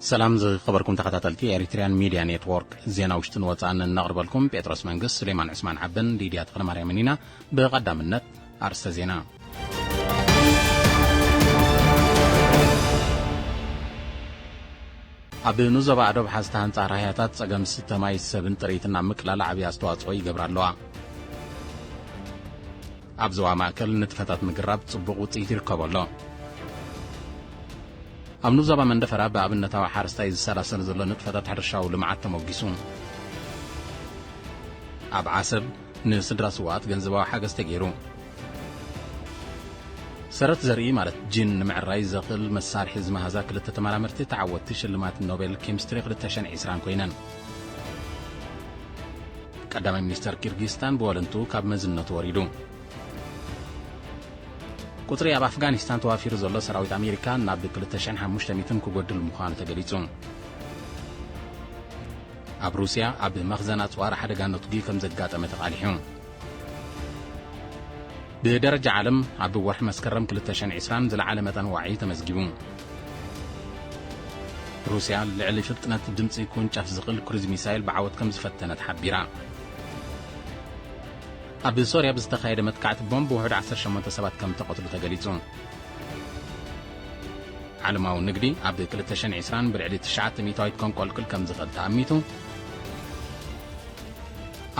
ሰላም ዝኸበርኩም ተኸታተልቲ ኤሪትሪያን ሚድያ ኔትወርክ፣ ዜና ውሽጥን ወጻእን እነቕርበልኩም ጴጥሮስ መንግስት፣ ሱሌማን ዕስማን ዓበን ሊድያ ተኽለማርያምን ኢና። ብቐዳምነት ኣርእስተ ዜና። ኣብ ንዞባ ኣዶብሓ ዝተሃንጻ ራህያታት ጸገም ዝስተ ማይ ሰብን ጥሪትን ኣብ ምቅላል ዓብዪ ኣስተዋጽኦ ይገብራ ኣለዋ። ኣብ ዞባ ማእከል ንጥፈታት ምግራብ ጽቡቕ ውጽኢት ይርከቦ ኣሎ። ኣብ ንዞባ መንደፈራ ብኣብነታዊ ሓረስታይ ዝሰላሰል ዘሎ ንጥፈታት ሕርሻዊ ልምዓት ተሞጊሱ። ኣብ ዓሰብ ንስድራ ስውኣት ገንዘባዊ ሓገዝ ተገይሩ። ሰረት ዘርኢ ማለት ጂን ንምዕራይ ዘኽእል መሳርሒ ዝመሃዛ ክልተ ተመራመርቲ ተዓወትቲ ሽልማት ኖቤል ኬሚስትሪ ክልተ ሽሕን ዕስራን ኮይነን። ቀዳማይ ሚኒስተር ኪርጊስታን ብወለንትኡ ካብ መዝነቱ ወሪዱ። ቁጽሪ ኣብ ኣፍጋኒስታን ተዋፊሩ ዘሎ ሰራዊት ኣሜሪካ ናብ ክልተ ሽሕን ሓሙሽተ ሚእትን ክጎድል ምዃኑ ተገሊጹ። ኣብ ሩስያ ኣብ መኽዘን ኣጽዋር ሓደጋ ነትጒ ከም ዘጋጠመ ተቓሊሑ። ብደረጃ ዓለም ኣብ ወርሒ መስከረም ክልተ ሽሕን ዕስራን ዝለዓለ መጠን ዋዒ ተመዝጊቡ። ሩስያ ልዕሊ ፍጥነት ድምጺ ክውንጨፍ ዝኽእል ክሩዝ ሚሳይል ብዓወት ከም ዝፈተነት ሓቢራ። ኣብ ሶርያ ብዝተኻየደ መጥቃዕቲ ቦምብ ውሑድ ዓሰርተ ሸሞንተ ሰባት ከም ተቐትሉ ተገሊጹ። ዓለማዊ ንግዲ ኣብ ክልተ ሽሕን ዕስራን ብልዕሊ ትሽዓተ ሚእታዊት ከንቆልቁል ከም ዝኽእል ተኣሚቱ።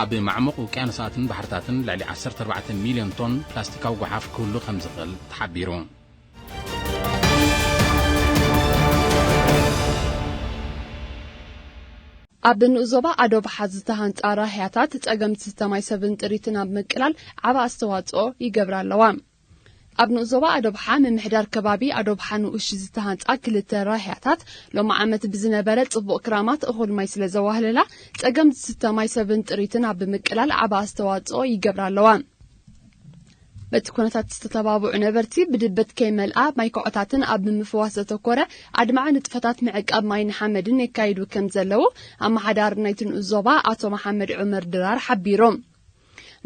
ኣብ ማዕሙቕ ውቅያኖሳትን ባሕርታትን ልዕሊ ዓሰርተ ኣርባዕተ ሚልዮን ቶን ፕላስቲካዊ ጓሓፍ ክህሉ ከም ዝኽእል ተሓቢሩ። ኣብ ንኡስ ዞባ ኣዶብሓ ዝተሃንጻ ራህያታት ጸገም ዝስተ ማይ ሰብን ጥሪትን ኣብ ምቅላል ዓቢ ኣስተዋጽኦ ይገብራ ኣለዋ። ኣብ ንኡስ ዞባ ኣዶብሓ ምምሕዳር ከባቢ ኣዶብሓ ንኡሽ ዝተሃንጻ ክልተ ራህያታት ሎሚ ዓመት ብዝነበረ ጽቡቕ ክራማት እኹል ማይ ስለ ዘዋህለላ ጸገም ዝስተ ማይ ሰብን ጥሪትን ኣብ ምቅላል ዓቢ ኣስተዋጽኦ ይገብራ ኣለዋ። በቲ ኩነታት ዝተተባብዑ ነበርቲ ብድበት ከይመልኣ ማይ ኮዖታትን ኣብ ምፍዋስ ዘተኮረ ኣድማዒ ንጥፈታት ምዕቃብ ማይን ሓመድን የካይዱ ከም ዘለዉ ኣመሓዳሪ ናይቲ ንኡስ ዞባ ኣቶ መሓመድ ዑመር ድራር ሓቢሮም።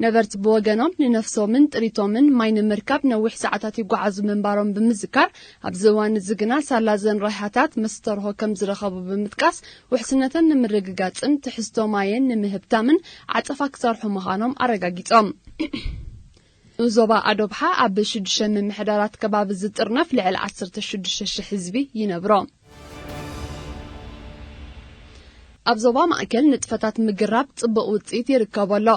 ነበርቲ ብወገኖም ንነፍሶምን ጥሪቶምን ማይ ንምርካብ ነዊሕ ሰዓታት ይጓዓዙ ምንባሮም ብምዝካር፣ ኣብዚ እዋን እዚ ግና ሳላዘን ራህያታት መስተርሆ ከም ዝረኸቡ ብምጥቃስ፣ ውሕስነተን ንምርግጋጽን ትሕዝቶ ማየን ንምህብታምን ዓጸፋ ክሰርሑ ምዃኖም ኣረጋጊጾም። ዞባ ኣዶብሓ ኣብ ሽዱሽተ ምምሕዳራት ከባቢ ዝጥርነፍ ልዕሊ ዓሰርተ ሽዱሽተ ሽሕ ህዝቢ ይነብሮ። ኣብ ዞባ ማእከል ንጥፈታት ምግራብ ጽቡቕ ውጽኢት ይርከቦ ኣሎ።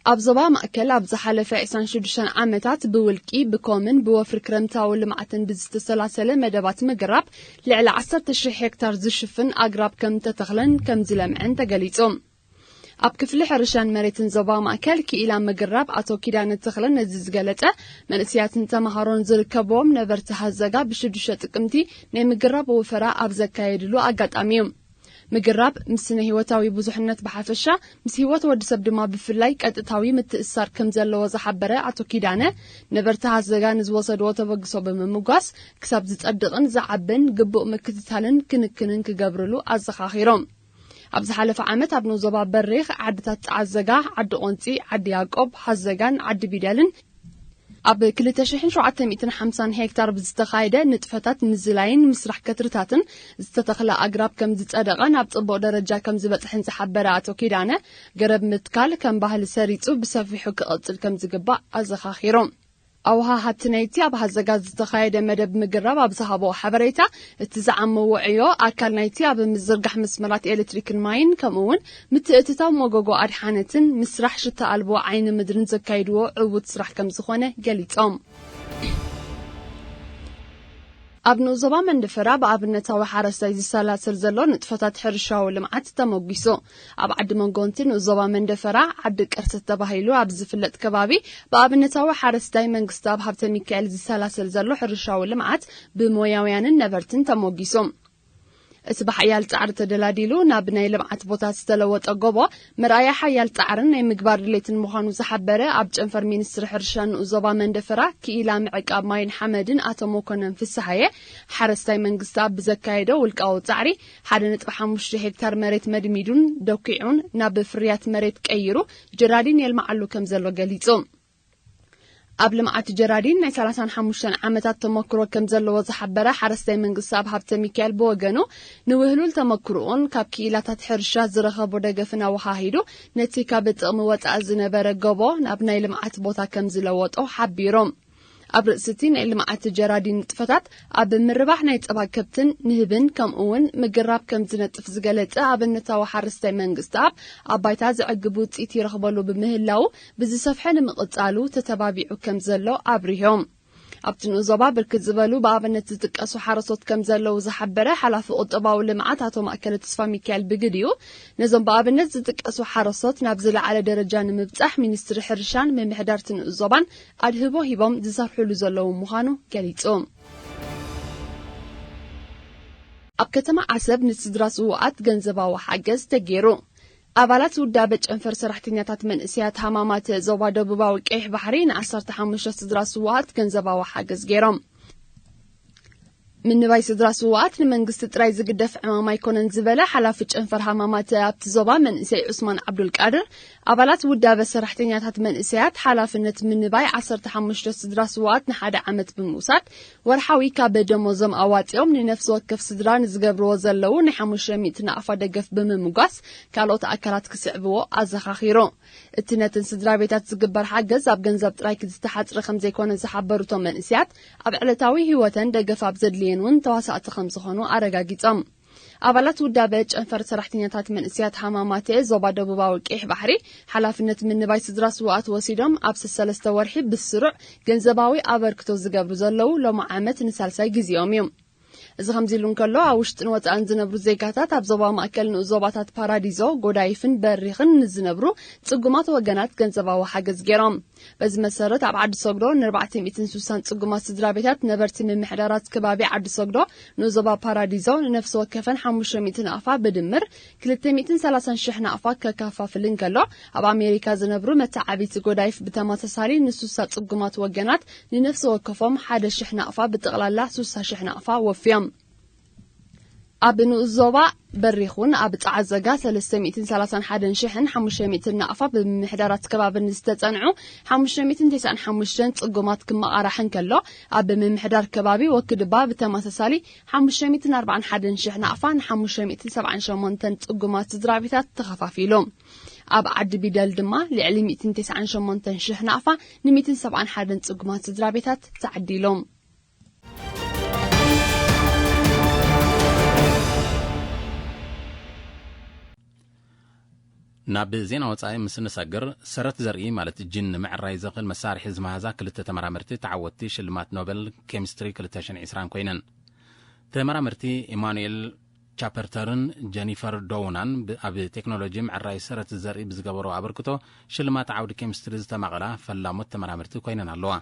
ኣብ ዞባ ማእከል ኣብ ዝሓለፈ ዕስራን ሽዱሽተን ዓመታት ብውልቂ፣ ብኮምን ብወፍሪ ክረምታዊ ልምዓትን ብዝተሰላሰለ መደባት ምግራብ ልዕሊ ዓሰርተ ሽሕ ሄክታር ዝሽፍን ኣግራብ ከም ተተኽለን ከም ዝለምዐን ተገሊጹ። ኣብ ክፍሊ ሕርሻን መሬትን ዞባ ማእከል ክኢላ ምግራብ ኣቶ ኪዳነ ተኽለ ነዚ ዝገለጸ፣ መንእስያትን ተመሃሮን ዝርከብዎም ነበርቲ ሃዘጋ ብሽዱሽተ ጥቅምቲ ናይ ምግራብ ወፈራ ኣብ ዘካየድሉ ኣጋጣሚ እዩ። ምግራብ ምስ ስነ ህይወታዊ ብዙሕነት ብሓፈሻ፣ ምስ ህይወት ወዲ ሰብ ድማ ብፍላይ ቀጥታዊ ምትእስሳር ከም ዘለዎ ዝሓበረ ኣቶ ኪዳነ፣ ነበርቲ ሃዘጋ ንዝወሰድዎ ተበግሶ ብምምጓስ፣ ክሳብ ዝጸድቕን ዝዓብን ግቡእ ምክትታልን ክንክንን ክገብርሉ ኣዘኻኺሮም። ኣብ ዝሓለፈ ዓመት ኣብ ንኡስ ዞባ በሪኽ፣ ዓድታት ጸዓዘጋ፣ ዓዲ ቆንጺ፣ ዓዲ ያዕቆብ፣ ሃዘጋን ዓዲ ቢደልን ኣብ ክልተ ሽሕን ሸውዓተ ሚእትን ሓምሳን ሄክታር ብዝተኻየደ ንጥፈታት ምዝላይን ምስራሕ ከትርታትን ዝተተኽለ ኣግራብ ከም ዝጸደቐን ኣብ ጽቡቕ ደረጃ ከም ዝበጽሐን ዝሓበረ ኣቶ ኪዳነ፣ ገረብ ምትካል ከም ባህሊ ሰሪጹ ብሰፊሑ ክቕጽል ከም ዝግባእ ኣዘኻኺሮም። ኣውሃ ሃብቲ ናይቲ ኣብ ሃዘጋ ዝተኻየደ መደብ ምግራብ ኣብ ዝሃቦ ሓበሬታ፣ እቲ ዝዓመዎ ዕዮ ኣካል ናይቲ ኣብ ምዝርጋሕ መስመራት ኤሌክትሪክን ማይን፣ ከምኡ እውን ምትእትታው መጎጎ ኣድሓነትን ምስራሕ ሽታ ኣልቦ ዓይኒ ምድርን ዘካይድዎ ዕዉት ስራሕ ከም ዝኾነ ገሊጾም። ኣብ ንኡስ ዞባ መንደፈራ ብኣብነታዊ ሓረስታይ ዝሰላሰል ዘሎ ንጥፈታት ሕርሻዊ ልምዓት ተመጒሱ። ኣብ ዓዲ መንጎንቲ ንኡስ ዞባ መንደፈራ፣ ዓዲ ቅርሲ ተባሂሉ ኣብ ዝፍለጥ ከባቢ፣ ብኣብነታዊ ሓረስታይ መንግስቲ ኣብ ሃብተ ሚካኤል ዝሰላሰል ዘሎ ሕርሻዊ ልምዓት ብሞያውያንን ነበርትን ተመጒሱ። እቲ ብሓያል ጻዕሪ ተደላዲሉ ናብ ናይ ልምዓት ቦታ ዝተለወጠ ጎቦ፣ መርኣያ ሓያል ጻዕርን ናይ ምግባር ድሌትን ምዃኑ ዝሓበረ ኣብ ጨንፈር ሚኒስትሪ ሕርሻ ንኡስ ዞባ መንደፈራ ክኢላ ምዕቃብ ማይን ሓመድን ኣቶ መኮነን ፍስሃየ፣ ሓረስታይ መንግስቲ ኣብ ብዘካየዶ ውልቃዊ ጻዕሪ ሓደ ነጥቢ ሓሙሽተ ሄክታር መሬት መድሚዱን ደኲዑን ናብ ፍርያት መሬት ቀይሩ ጀራዲን የልምዓሉ ከም ዘሎ ገሊጹ። ኣብ ልምዓት ጀራዲን ናይ ሰላሳን ሓሙሽተን ዓመታት ተመክሮ ከም ዘለዎ ዝሓበረ ሓረስታይ መንግስቲ ኣብ ሃብተ ሚካኤል ብወገኑ፣ ንውህሉል ተመክሮኡን ካብ ክኢላታት ሕርሻ ዝረኸቦ ደገፍን ኣወሃሂዱ፣ ነቲ ካብ ጥቕሚ ወጻኢ ዝነበረ ጎቦ ናብ ናይ ልምዓት ቦታ ከም ዝለወጦ ሓቢሩ። ኣብ ርእሲ እቲ ናይ ልምዓት ጀራዲን ንጥፈታት፣ ኣብ ምርባሕ ናይ ጸባ ከብትን ንህብን ከምኡ እውን ምግራብ ከም ዝነጥፍ ዝገለጸ ኣብነታዊ ሓረስታይ መንግስቲ ኣብ፣ ኣብ ባይታ ዘዕግብ ውጽኢት ይረኽበሉ ብምህላው፣ ብዝሰፍሐ ንምቕጻሉ ተተባቢዑ ከም ዘሎ ኣብሪሆም። ኣብቲ ንኡስ ዞባ ብርክት ዝበሉ ብኣብነት ዝጥቀሱ ሓረስቶት ከም ዘለዉ ዝሓበረ ሓላፊ ቁጠባዊ ልምዓት ኣቶ ማእከለ ተስፋ ሚካኤል ብግዲኡ፣ ነዞም ብኣብነት ዝጥቀሱ ሓረስቶት ናብ ዝለዓለ ደረጃ ንምብጻሕ ሚኒስትሪ ሕርሻን ምምሕዳር እቲ ንኡስ ዞባን ኣድህቦ ሂቦም ዝሰርሕሉ ዘለዉ ምዃኑ ገሊጹ። ኣብ ከተማ ዓሰብ ንስድራ ስዉኣት ገንዘባዊ ሓገዝ ተገይሩ። ኣባላት ውዳበ ጨንፈር ሰራሕተኛታት መንእሰያት ሃማማት ዞባ ደቡባዊ ቀይሕ ባሕሪ ንዓሰርተ ሓሙሽተ ስድራ ስዉኣት ገንዘባዊ ሓገዝ ገይሮም። ምንባይ ስድራ ስዉኣት ንመንግስቲ ጥራይ ዝግደፍ ዕማም ኣይኮነን ዝበለ ሓላፊ ጨንፈር ሃማማት ኣብቲ ዞባ መንእሰይ ዑስማን ዓብዱልቃድር፣ ኣባላት ውዳበ ሰራሕተኛታት መንእሰያት ሓላፍነት ምንባይ ዓሰርተ ሓሙሽተ ስድራ ስዉኣት ንሓደ ዓመት ብምውሳድ፣ ወርሓዊ ካብ ደሞዞም ኣዋጺኦም ንነፍሲ ወከፍ ስድራ ንዝገብርዎ ዘለዉ ናይ ሓሙሽተ ሚእቲ ናቕፋ ደገፍ ብምምጓስ፣ ካልኦት ኣካላት ክስዕብዎ ኣዘኻኺሩ። እቲ ነተን ስድራ ቤታት ዝግበር ሓገዝ ኣብ ገንዘብ ጥራይ ዝተሓጽረ ከም ዘይኮነ ዝሓበሩ እቶም መንእሰያት፣ ኣብ ዕለታዊ ህይወተን ደገፍ ኣብ ዘድልየን እውን ተዋሳእቲ ከም ዝኾኑ ኣረጋጊጾም። ኣባላት ውዳበ ጨንፈር ሰራሕተኛታት መንእሰያት ሃማማተ ዞባ ደቡባዊ ቀይሕ ባሕሪ፣ ሓላፍነት ምንባይ ስድራ ስውኣት ወሲዶም ኣብዚ ሰለስተ ወርሒ ብስሩዕ ገንዘባዊ ኣበርክቶ ዝገብሩ ዘለዉ ሎሚ ዓመት ንሳልሳይ ግዜኦም እዩ። እዚ ከምዚ ኢሉ እንከሎ፣ ኣብ ውሽጥን ወጻእን ዝነብሩ ዜጋታት ኣብ ዞባ ማእከል ንኡስ ዞባታት ፓራዲዞ፣ ጎዳይፍን በሪኽን ንዝነብሩ ጽጉማት ወገናት ገንዘባዊ ሓገዝ ገይሮም። በዚ መሰረት ኣብ ዓዲ ሰግዶ ንኣርባዕተ ሚእትን ስሳን ጽጉማት ስድራ ቤታት ነበርቲ ምምሕዳራት ከባቢ ዓዲ ሰግዶ ንኡስ ዞባ ፓራዲዞ ንነፍሲ ወከፈን ሓሙሽተ ሚእቲ ናቕፋ ብድምር ክልተ ሚእትን ሰላሳን ሽሕ ናቕፋ ከካፋፍል እንከሎ፣ ኣብ ኣሜሪካ ዝነብሩ መተዓቢቲ ጎዳይፍ ብተመሳሳሊ ንስሳ ጽጉማት ወገናት ንነፍሲ ወከፎም ሓደ ሽሕ ናቕፋ ብጠቕላላ ስሳ ሽሕ ናቕፋ ወፍዮም። ኣብ ንኡስ ዞባ በሪኹን ኣብ ጸዓዘጋ ሰለስተ ሚእትን ሰላሳን ሓደን ሽሕን ሓሙሽተ ሚእትን ናቕፋ ብምምሕዳራት ከባብን ዝተጸንዑ ሓሙሽተ ሚእትን ተስዓን ሓሙሽተን ጽጉማት ክመቓራሕ እንከሎ፣ ኣብ ምምሕዳር ከባቢ ወክድባ ብተመሳሳሊ ሓሙሽተ ሚእትን ኣርባዓን ሓደን ሽሕ ናቕፋ ንሓሙሽተ ሚእትን ሰብዓን ሸሞንተን ጽጉማት ስድራ ቤታት ተኸፋፊሉ። ኣብ ዓዲ ቢደል ድማ ልዕሊ ሚእትን ተስዓን ሸሞንተን ሽሕ ናቕፋ ንሚእትን ሰብዓን ሓደን ጽጉማት ስድራ ቤታት ተዓዲሎም። ናብ ዜና ወጻኢ ምስ ንሰግር፣ ሰረት ዘርኢ ማለት ጅን ንምዕራይ ዘኽእል መሳርሒ ዝመሃዛ ክልተ ተመራመርቲ ተዓወትቲ ሽልማት ኖበል ኬሚስትሪ ክልተ ሽሕን ዕስራን ኮይነን። ተመራመርቲ ኢማኑኤል ቻፐርተርን ጀኒፈር ዶውናን ብ-፣ ኣብ ቴክኖሎጂ ምዕራይ ሰረት ዘርኢ ብዝገበሮ ኣበርክቶ ሽልማት ዓውዲ ኬሚስትሪ ዝተማቐላ ፈላሞት ተመራመርቲ ኮይነን ኣለዋ።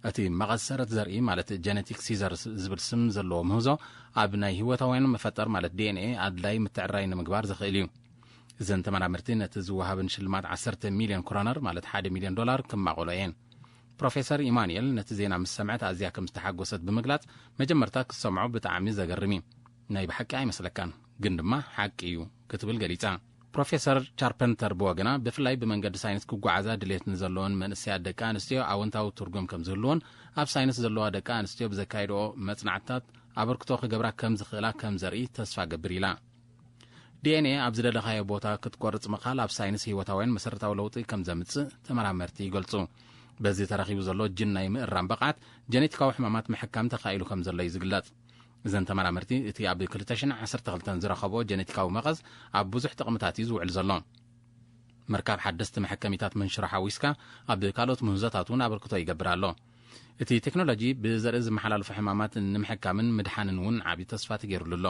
እቲ መቐስ ሰረት ዘርኢ ማለት ጀነቲክ ሲዘርስ ዝብል ስም ዘለዎ ምህዞ ኣብ ናይ ህይወታውያን መፈጠር ማለት ዲ ኤን ኤ ኣድላይ ምትዕራይ ንምግባር ዘኽእል እዩ። እዘን ተመራመርቲ ነቲ ዝወሃበን ሽልማት ዓሰርተ ሚልዮን ክሮነር ማለት ሓደ ሚልዮን ዶላር ክማቐሎ እየን። ፕሮፌሰር ኢማኑኤል ነቲ ዜና ምስ ሰምዐት ኣዝያ ከም ዝተሓጎሰት ብምግላጽ፣ መጀመርታ ክትሰምዖ ብጣዕሚ ዘገርም እዩ። ናይ ብሓቂ ኣይመስለካን፣ ግን ድማ ሓቂ እዩ ክትብል ገሊጻ። ፕሮፌሰር ቻርፐንተር ብወገና፣ ብፍላይ ብመንገዲ ሳይንስ ክጓዓዛ ድሌት ንዘለወን መንእሰያት ደቂ ኣንስትዮ ኣወንታዊ ትርጉም ከም ዝህልዎን ኣብ ሳይንስ ዘለዋ ደቂ ኣንስትዮ ብዘካየድኦ መጽናዕትታት ኣበርክቶ ክገብራ ከም ዝኽእላ ከም ዘርኢ ተስፋ ገብር ኢላ። ዲ ኤን ኤ ኣብ ዝደለኻዮ ቦታ ክትቆርጽ ምኻል ኣብ ሳይንስ ህይወታውያን መሰረታዊ ለውጢ ከም ዘምጽእ ተመራመርቲ ይገልጹ። በዚ ተረኺቡ ዘሎ ጅን ናይ ምእራም ብቕዓት ጀኔቲካዊ ሕማማት ምሕካም ተኻኢሉ ከም ዘሎ እዩ ዝግለጽ። እዘን ተመራመርቲ እቲ ኣብ ክልተ ሽሕን ዓሰርተ ክልተን ዝረኸብኦ ጀኔቲካዊ መቐስ ኣብ ብዙሕ ጥቕምታት እዩ ዝውዕል ዘሎ። ምርካብ ሓደስቲ መሐከሚታት መንሽሮ ሓዊስካ ኣብ ካልኦት ምህዞታት እውን ኣበርክቶ ይገብር ኣሎ። እቲ ቴክኖሎጂ ብዘርኢ ዝመሓላለፉ ሕማማት ንምሕካምን ምድሓንን እውን ዓቢ ተስፋ ተገይሩሉ ኣሎ።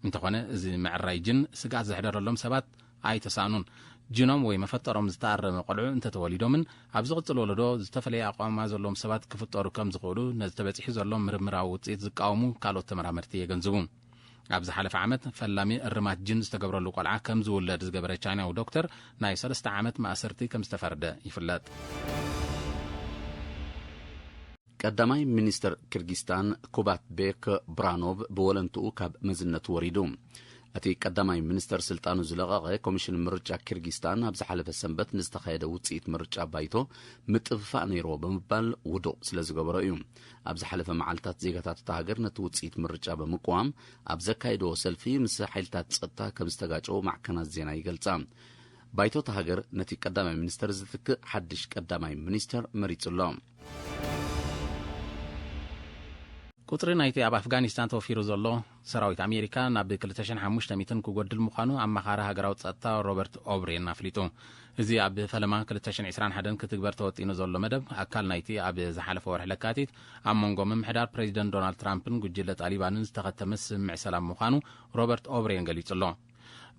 እንተኾነ፣ እዚ ምዕራይ ጅን ስግኣት ዘሕደረሎም ሰባት ኣይተሳእኑን። ጅኖም ወይ መፈጠሮም ዝተኣረመ ቆልዑ እንተተወሊዶምን ኣብ ዝቕጽል ወለዶ ዝተፈለየ ኣቋውማ ዘለዎም ሰባት ክፍጠሩ ከም ዝኽእሉ ነዚ ተበጺሑ ዘሎ ምርምራዊ ውጽኢት ዝቃወሙ ካልኦት ተመራመርቲ የገንዝቡ። ኣብ ዝሓለፈ ዓመት ፈላሚ እርማት ጅን ዝተገብረሉ ቆልዓ ከም ዝውለድ ዝገበረ ቻይናዊ ዶክተር ናይ ሰለስተ ዓመት ማእሰርቲ ከም ዝተፈረደ ይፍለጥ። ቀዳማይ ሚኒስተር ኪርጊስታን ኩባትቤክ ብራኖቭ ብወለንትኡ ካብ መዝነቱ ወሪዱ። እቲ ቀዳማይ ሚኒስተር ስልጣኑ ዝለቐቐ ኮሚሽን ምርጫ ኪርጊስታን ኣብ ዝሓለፈ ሰንበት ንዝተኻየደ ውጽኢት ምርጫ ባይቶ ምጥፍፋእ ነይርዎ ብምባል ውዱቕ ስለ ዝገበሮ እዩ። ኣብ ዝሓለፈ መዓልታት ዜጋታት እታ ሃገር ነቲ ውጽኢት ምርጫ ብምቅዋም ኣብ ዘካየድዎ ሰልፊ ምስ ሓይልታት ጸጥታ ከም ዝተጋጨዉ ማዕከናት ዜና ይገልጻ። ባይቶ እታ ሃገር ነቲ ቀዳማይ ሚኒስተር ዝትክእ ሓድሽ ቀዳማይ ሚኒስተር መሪጹ ኣሎ። ቁጽሪ ናይቲ ኣብ ኣፍጋኒስታን ተወፊሩ ዘሎ ሰራዊት ኣሜሪካ ናብ ክልተ ሽሕን ሓሙሽተ ሚእትን ክጎድል ምዃኑ ኣማኻሪ ሃገራዊ ጸጥታ ሮበርት ኦብሬን ኣፍሊጡ። እዚ ኣብ ፈለማ ክልተ ሽሕን ዕስራን ሓደን ክትግበር ተወጢኑ ዘሎ መደብ፣ ኣካል ናይቲ ኣብ ዝሓለፈ ወርሒ ለካቲት ኣብ መንጎ ምምሕዳር ፕሬዚደንት ዶናልድ ትራምፕን ጉጅለ ጣሊባንን ዝተኸተመ ስምምዕ ሰላም ምዃኑ ሮበርት ኦብሬን ገሊጹ ኣሎ።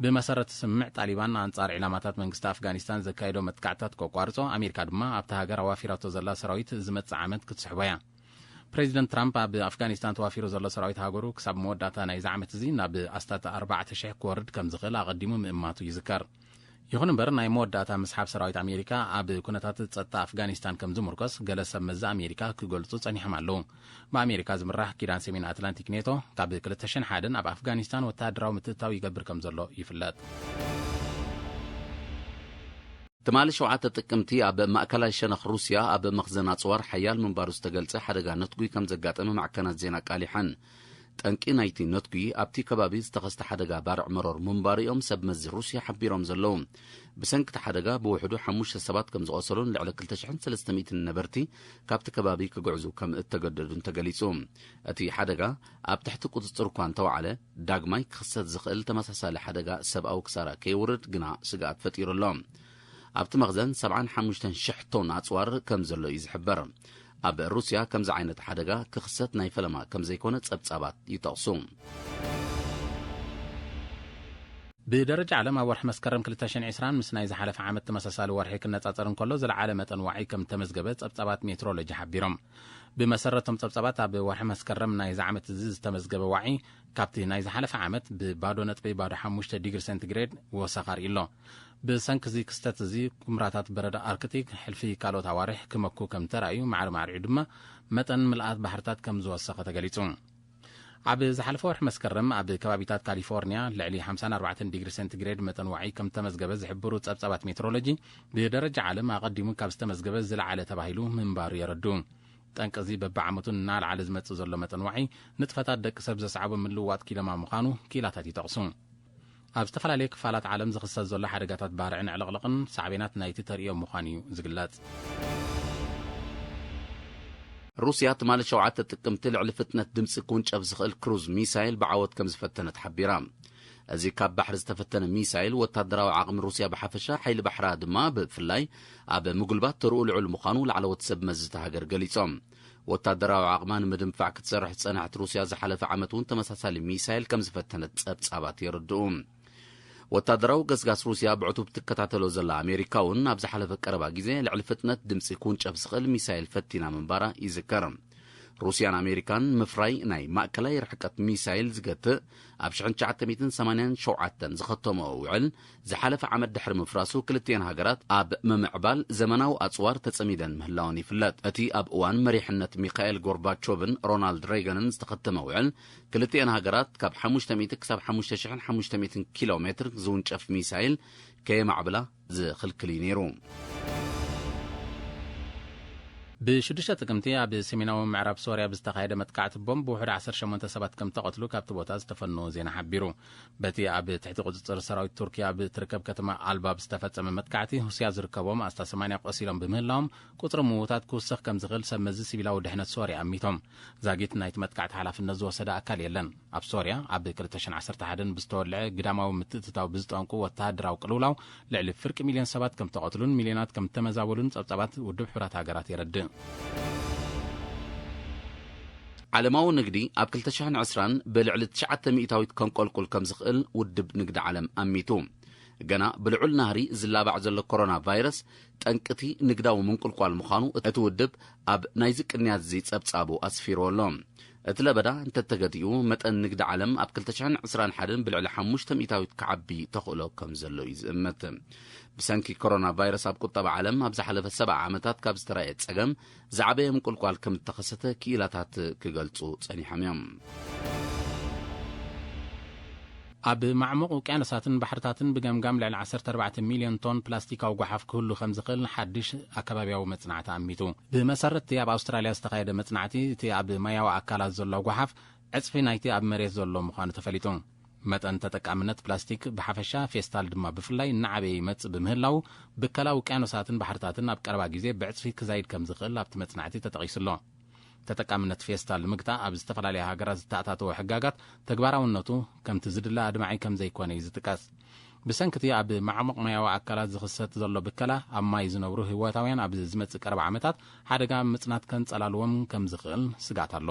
ብመሰረት ስምምዕ፣ ጣሊባን ኣንጻር ዒላማታት መንግስቲ ኣፍጋኒስታን ዘካየዶ መጥቃዕታት ከቋርጾ፣ ኣሜሪካ ድማ ኣብታ ሃገር ኣዋፊራቶ ዘላ ሰራዊት ዝመጽእ ዓመት ክትስሕቦ እያ። ፕሬዚደንት ትራምፕ ኣብ ኣፍጋኒስታን ተዋፊሩ ዘሎ ሰራዊት ሃገሩ ክሳብ መወዳእታ ናይዚ ዓመት እዚ ናብ ኣስታት ኣርባዕተ ሽሕ ክወርድ ከም ዝኽእል ኣቐዲሙ ምእማቱ ይዝከር። ይኹን እምበር፣ ናይ መወዳእታ ምስሓብ ሰራዊት ኣሜሪካ ኣብ ኩነታት ጸጥታ ኣፍጋኒስታን ከም ዝምርኮስ ገለ ሰብ መዚ ኣሜሪካ ክገልጹ ጸኒሖም ኣለዉ። ብኣሜሪካ ዝምራሕ ኪዳን ሰሜን ኣትላንቲክ ኔቶ ካብ ክልተ ሽሕን ሓደን ኣብ ኣፍጋኒስታን ወተሃደራዊ ምትእትታው ይገብር ከም ዘሎ ይፍለጥ። ትማሊ ሸውዓተ ጥቅምቲ ኣብ ማእከላይ ሸነኽ ሩስያ ኣብ መኽዘን ኣጽዋር ሓያል ምንባሩ ዝተገልጸ ሓደጋ ነትጒ ከም ዘጋጠመ ማዕከናት ዜና ኣቃሊሐን። ጠንቂ ናይቲ ነትጒ ኣብቲ ከባቢ ዝተኸስተ ሓደጋ ባርዕ መሮር ምንባሩ እዮም ሰብ መዚ ሩስያ ሓቢሮም ዘለዉ። ብሰንኪ እቲ ሓደጋ ብውሕዱ ሓሙሽተ ሰባት ከም ዝቖሰሉን ልዕሊ ክልተ ሽሕን ሰለስተ ሚእትን ነበርቲ ካብቲ ከባቢ ክግዕዙ ከም እተገደዱን ተገሊጹ። እቲ ሓደጋ ኣብ ትሕቲ ቁጽጽር እኳ እንተወዓለ፣ ዳግማይ ክኽሰት ዝኽእል ተመሳሳሊ ሓደጋ ሰብኣዊ ክሳራ ከየውርድ ግና ስግኣት ፈጢሩ ኣሎ። ኣብቲ መኽዘን ሰብዓን ሓሙሽተን ሽሕ ቶን ኣጽዋር ከም ዘሎ እዩ ዝሕበር። ኣብ ሩስያ ከምዚ ዓይነት ሓደጋ ክኽሰት ናይ ፈለማ ከም ዘይኮነ ጸብጻባት ይጠቕሱ። ብደረጃ ዓለም፣ ኣብ ወርሒ መስከረም ክልተ ሽሕን ዕስራን ምስ ናይ ዝሓለፈ ዓመት ተመሳሳሊ ወርሒ ክነጻጸር እንከሎ፣ ዝለዓለ መጠን ዋዒ ከም እተመዝገበ ጸብጻባት ሜትሮሎጂ ሓቢሮም። ብመሰረቶም ጸብጻባት፣ ኣብ ወርሒ መስከረም ናይዚ ዓመት እዚ ዝተመዝገበ ዋዒ ካብቲ ናይ ዝሓለፈ ዓመት ብባዶ ነጥቢ ባዶ ሓሙሽተ ዲግሪ ሴንቲግሬድ ወሰኽ ኣርእዩ ኣሎ። ብሰንኪ እዚ ክስተት እዚ፣ ኩምራታት በረዶ ኣርክቲክ ሕልፊ ካልኦት ኣዋርሕ ክመኩ ከም ተራእዩ፣ ማዕረ ማዕሪዑ ድማ መጠን ምልኣት ባሕርታት ከም ዝወሰኸ ተገሊጹ። ኣብ ዝሓለፈ ወርሒ መስከረም፣ ኣብ ከባቢታት ካሊፎርኒያ ልዕሊ ሓምሳን ኣርባዕተን ዲግሪ ሴንቲግሬድ መጠን ዋዒ ከም ተመዝገበ ዝሕብሩ ጸብጻባት ሜትሮሎጂ፣ ብደረጃ ዓለም ኣቐዲሙ ካብ ዝተመዝገበ ዝለዓለ ተባሂሉ ምንባሩ የረድኡ። ጠንቂ እዚ በብዓመቱ እናለዓለ ዝመጽእ ዘሎ መጠን ዋዒ፣ ንጥፈታት ደቂ ሰብ ዘስዓቦ ምልውዋጥ ኪለማ ምዃኑ ክኢላታት ይጠቕሱ። ኣብ ዝተፈላለየ ክፋላት ዓለም ዝኽሰት ዘሎ ሓደጋታት ባርዕን ዕልቕልቕን ሳዕቤናት ናይቲ ተርእዮ ምዃኑ እዩ ዝግለጽ። ሩስያ ትማሊ ሸውዓተ ጥቅምቲ ልዕሊ ፍጥነት ድምጺ ክውንጨፍ ዝኽእል ክሩዝ ሚሳይል ብዓወት ከም ዝፈተነት ሓቢራ። እዚ ካብ ባሕሪ ዝተፈተነ ሚሳይል፣ ወታደራዊ ዓቕሚ ሩስያ ብሓፈሻ፣ ሓይሊ ባሕራ ድማ ብፍላይ ኣብ ምጉልባት ተርኡ ልዑል ምዃኑ ላዕለዎት ሰብ መዚ እታ ሃገር ገሊጾም። ወታደራዊ ዓቕማ ንምድንፋዕ ክትሰርሕ ዝጸንሐት ሩስያ፣ ዝሓለፈ ዓመት እውን ተመሳሳሊ ሚሳይል ከም ዝፈተነት ጸብጻባት የረድኡ። ወታደራዊ ገስጋስ ሩስያ ብዕቱብ ትከታተሎ ዘላ ኣሜሪካ እውን፣ ኣብ ዝሓለፈ ቀረባ ግዜ ልዕሊ ፍጥነት ድምጺ ክውንጨፍ ዝኽእል ሚሳይል ፈቲና ምንባራ ይዝከር። ሩስያን ኣሜሪካን ምፍራይ ናይ ማእከላይ ርሕቀት ሚሳይል ዝገትእ፣ ኣብ ሽሕን ትሽዓተ ሚእትን ሰማንያን ሸውዓተን ዝኸተመኦ ውዕል፣ ዝሓለፈ ዓመት ድሕሪ ምፍራሱ፣ ክልቲኤን ሃገራት ኣብ ምምዕባል ዘመናዊ ኣጽዋር ተጸሚደን ምህላወን ይፍለጥ። እቲ ኣብ እዋን መሪሕነት ሚካኤል ጎርባቾቭን ሮናልድ ሬገንን ዝተኸተመ ውዕል፣ ክልቲኤን ሃገራት ካብ ሓሙሽተ ሚእቲ ክሳብ ሓሙሽተ ሽሕን ሓሙሽተ ሚእትን ኪሎ ሜትር ዝውንጨፍ ሚሳይል ከየማዕብላ ዝኽልክል እዩ ነይሩ። ብሽዱሽተ ጥቅምቲ ኣብ ሰሜናዊ ምዕራብ ሶርያ ብዝተኻየደ መጥቃዕቲ ቦምብ ውሑድ ዓሰርተ ሸሞንተ ሰባት ከም ተቐትሉ ካብቲ ቦታ ዝተፈነወ ዜና ሓቢሩ። በቲ ኣብ ትሕቲ ቁጽጽር ሰራዊት ቱርኪ ኣብ ትርከብ ከተማ ኣልባብ ዝተፈጸመ መጥቃዕቲ፣ ሩስያ ዝርከቦም ኣስታት ሰማንያ ቆሲሎም ብምህላዎም፣ ቁጽሪ ምዉታት ክውስኽ ከም ዝኽእል ሰብ መዚ ሲቪላዊ ድሕነት ሶርያ ኣሚቶም። ዛጊት ናይቲ መጥቃዕቲ ሓላፍነት ዝወሰደ ኣካል የለን። ኣብ ሶርያ ኣብ ክልተ ሽሕን ዓሰርተ ሓደን ብዝተወልዐ ግዳማዊ ምትእትታው ብዝጠንቁ ወተሃደራዊ ቅልውላው፣ ልዕሊ ፍርቂ ሚልዮን ሰባት ከም ተቐትሉን ሚልዮናት ከም ተመዛበሉን ጸብጻባት ውድብ ሕቡራት ሃገራት የረድእ። ዓለማዊ ንግዲ ኣብ ክልተ ሽሕን ዕስራን ብልዕሊ ትሽዓተ ሚእታዊት ከንቆልቁል ከም ዝኽእል ውድብ ንግዲ ዓለም ኣሚቱ። ገና ብልዑል ናህሪ ዝላባዕ ዘሎ ኮሮና ቫይረስ፣ ጠንቅቲ ንግዳዊ ምንቁልቋል ምዃኑ እቲ ውድብ ኣብ ናይዚ ቅንያት እዚ ጸብጻቡ ኣስፊርዎ ኣሎ። እቲ ለበዳ እንተተገቲኡ፣ መጠን ንግዲ ዓለም ኣብ ክልተ ሽሕን ዕስራን ሓደን ብልዕሊ ሓሙሽተ ሚእታዊት ክዓቢ ተኽእሎ ከም ዘሎ እዩ ዝእመት። ብሰንኪ ኮሮና ቫይረስ፣ ኣብ ቁጠባ ዓለም ኣብ ዝሓለፈ ሰብዓ ዓመታት ካብ ዝተራእየ ጸገም ዝዓበየ ምንቁልቋል ከም እተኸሰተ ክኢላታት ክገልጹ ጸኒሖም እዮም። ኣብ ማዕሙቕ ውቅያኖሳትን ባሕርታትን ብገምጋም ልዕሊ ዓሰርተ ኣርባዕተ ሚልዮን ቶን ፕላስቲካዊ ጓሓፍ ክህሉ ከም ዝኽእል ሓድሽ ኣከባቢያዊ መጽናዕቲ ኣሚቱ። ብመሰረት እቲ ኣብ ኣውስትራልያ ዝተኻየደ መጽናዕቲ፣ እቲ ኣብ ማያዊ ኣካላት ዘሎ ጓሓፍ ዕጽፊ ናይቲ ኣብ መሬት ዘሎ ምዃኑ ተፈሊጡ። መጠን ተጠቃምነት ፕላስቲክ ብሓፈሻ፣ ፌስታል ድማ ብፍላይ፣ እናዓበየ ይመጽእ ብምህላው፣ ብከላ ውቅያኖሳትን ባሕርታትን ኣብ ቀረባ ግዜ ብዕጽፊ ክዛይድ ከም ዝኽእል ኣብቲ መጽናዕቲ ተጠቒሱ ኣሎ። ተጠቃምነት ፌስታል ንምግታእ ኣብ ዝተፈላለያ ሃገራት ዝተኣታተወ ሕጋጋት፣ ተግባራውነቱ ከምቲ ዝድለ ኣድማዒ ከም ዘይኮነ እዩ ዝጥቀስ። ብሰንኪ እቲ ኣብ ማዕሙቕ ማያዊ ኣካላት ዝኽሰት ዘሎ ብከላ፣ ኣብ ማይ ዝነብሩ ህይወታውያን ኣብ ዝመጽእ ቀረባ ዓመታት ሓደጋ ምጽናት ከንጸላልዎም ከም ዝኽእል ስግኣት ኣሎ።